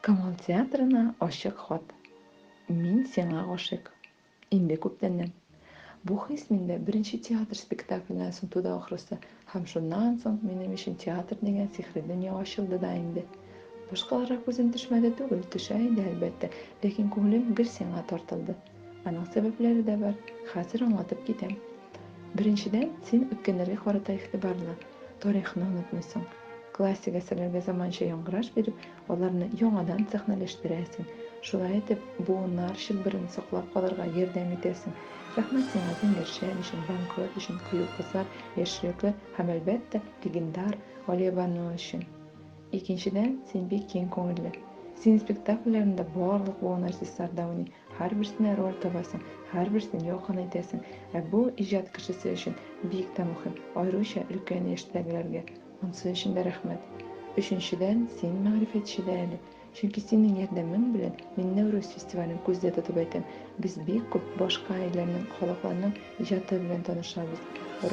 Камал театрына ачык хат. Мин сиңа гашыйк. Инде күптәннән. Бу хис миндә беренче театр спектакленнән соң туды ахрысы, һәм шуннан соң минем өчен театр дигән сихри дөнья ачылды да инде. Башкаларга күзем төшмәде түгел, төшә иде, әлбәттә, ләкин күңелем гел сиңа тартылды. Аның сәбәпләре дә бар, хәзер аңлатып китәм. Беренчедән, син үткәннәргә карата игътибарлы, тарихны онытмыйсың. Классик әсәрләргә заманча яңгыраш биреп, аларны яңадан сәхнәләштерәсең. Шулай итеп, буыннар чылбырын саклап калырга ярдәм итәсең. Рәхмәт сиңа Зәңгәр шәл өчен, Банкрот өчен, Кыю кызлар, Яшь йөрәкләр һәм, әлбәттә, легендар Галиябану өчен. Икенчедән, син бик киң күңелле. Синең спектакльләреңдә барлык буын артистлар да уйный, һәрберсенә роль табасың, һәрберсен якын итәсең. Ә бу иҗат кешесе өчен бик тә мөһим, аеруча өлкән яшьтәгеләргә. Монсы өчен дә рәхмәт. Өченчедән, син мәгърифәтче дә әле. Чөнки синең ярдәмең белән, мин Нәүрүз фестивален күздә тотып әйтәм, без бик күп башка илләрнең, халыкларның иҗаты белән танышабыз.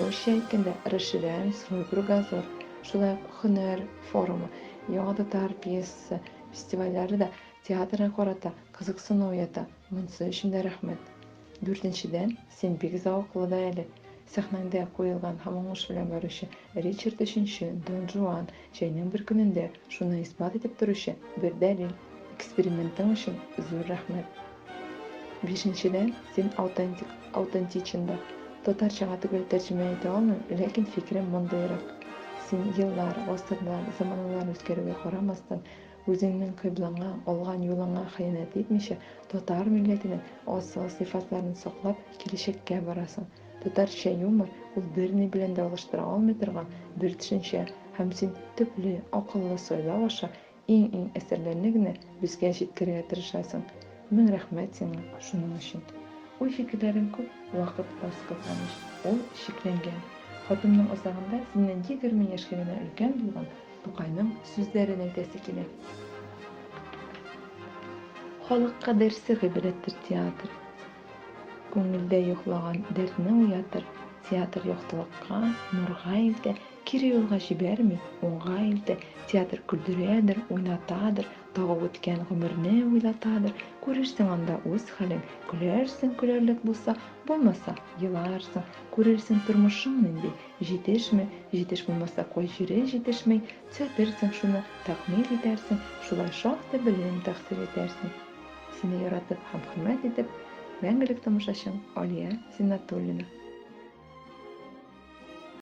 Русча әйткәндә, расширяем свой кругозор. Шулай ук Һөнәр форумы, Яңа татар пьесасы фестивальләре дә театрга карата кызыксыну уята. Монсы өчен дә рәхмәт. Дүртенчедән, син бик зәвыклы да әле. Сәхнәңдә куелган һәм уңыш белән баручы Ричард Өченче, Дон Жуан, Җәйнең бер көнендә шуны исбат итеп торучы бер дәлил. Экспериментың өчен зур рәхмәт. Бишенчедән, син аутентик, аутентичен да. Татарчага төгәл тәрҗемә итә алмыйм, ләкин фикерем мондыйрак. Син еллар, гасырлар, заманалар үзгәрүгә карамастан, Үзеңнең кыйблаңа, алган юлыңа хыянәт итмичә, татар милләтенең асыл сыйфатларын саклап, киләчәккә барасың. Татарча юмор, ул берни белән дә алыштыра алмый торган бер төшенчә һәм син төпле, акыллы сайлау аша иң-иң әсәрләрне генә безгә җиткерергә тырышасың. Мең рәхмәт сиңа шуның өчен. Уй-фикерләрем күп, вакыт аз, кызганыч, ул чикләнгән. Хатымның азагында синнән 20 яшькә генә өлкән булган Тукайның сүзләрен әйтәсе килә. Халыкка дәрсе гыйбрәттер театр. Күңелдә йоклаган дәртне уятыр. Театр яктылыкка, нурга илтә, кире юлга җибәрми, уңга илтә. Театр көлдерәдер, уйнатадыр, тагы үткән гомерне уйлатадыр. Күрерсең анда үз хәлең, көләрсең көләрлек булса, булмаса, еларсың. Күрерсең тормышың нинди, Җитешме, җитеш булмаса, кай җире җитешми, төзәтерсең шуны, такмил итәрсең, шулай шактый белем тәхсил итәрсең. Сине яратып һәм хөрмәт итеп, мәңгелек тамашачың Алия Зиннатуллина.